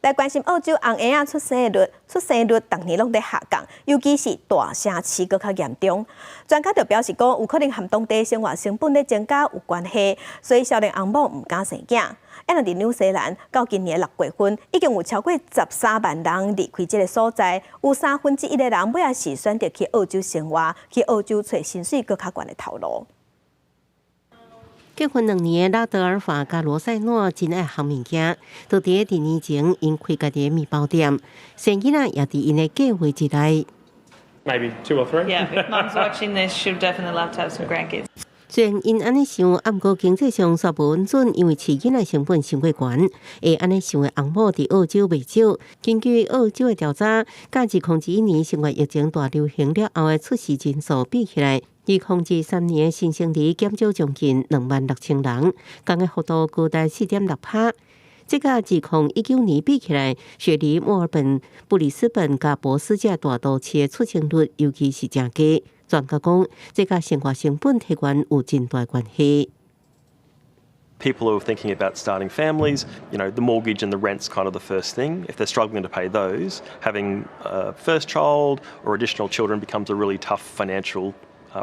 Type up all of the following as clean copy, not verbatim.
來關心澳洲紅嬰仔出生率逐年攏佇下降，尤其是大城市閣較嚴重。專家就表示講，有可能和當地生活成本咧增加有關係，所以少年翁某毋敢生囝。啊，若佇紐西蘭，到今年6月份，已經有超過13萬人離開這个所在，有1/3的人尾仔是選擇去澳洲生活，去澳洲揣薪水閣較懸的頭路。結婚2年的拉德爾法佮羅塞諾真愛烘物件，就佇二年前𪜶開家己的麵包店，生囡仔也佇𪜶的計劃之內。 Maybe two or three. Yeah, if Mum's watching this, she'll definitely love to have some grandkids. 雖然𪜶按呢想，啊毋過經濟上煞無穩準，因為飼囡仔成本傷過懸。會按呢想的翁某佇澳洲袂少。根據澳洲的調查，佮2021年新冠疫情大流行了後的出世人數比起來，2023年的新生兒減少將近26,000人，降的幅度高達4.6趴。這佮2019年比起來，雪梨、墨爾本、布里斯本佮珀斯這大都市的出生率尤其是誠低。專家講，這佮生活成本提懸有真大關係。 People who are thinking about starting families, the mortgage and the rent's kind of the first thing. If they're struggling to pay those, having a first child or additional children becomes a really tough financial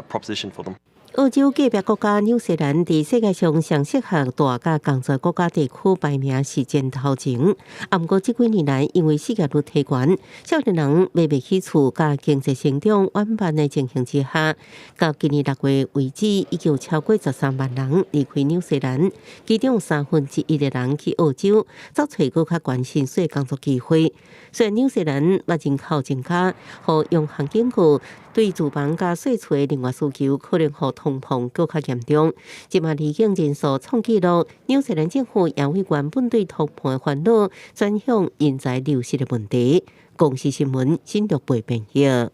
proposition for them. 澳洲隔壁國家紐西蘭佇世界上上適合蹛佮工作國家地區排名是前頭前，啊，毋過這幾年來因為失業率提懸，少年人買袂起厝，佮經濟成長緩慢的情形之下，到今年6月為止，已經有超過13萬人離開紐西蘭，其中1/3的人去澳洲，走揣閣較懸薪水工作機會。雖然紐西蘭嘛人口增加，予央行警告，對住房佮稅厝的另外需求可能予通膨閣較嚴重。這馬離境人數創紀錄，紐西蘭政府也為原本對通膨的煩惱轉向人才流失的問題。公視新聞新竹背編譯。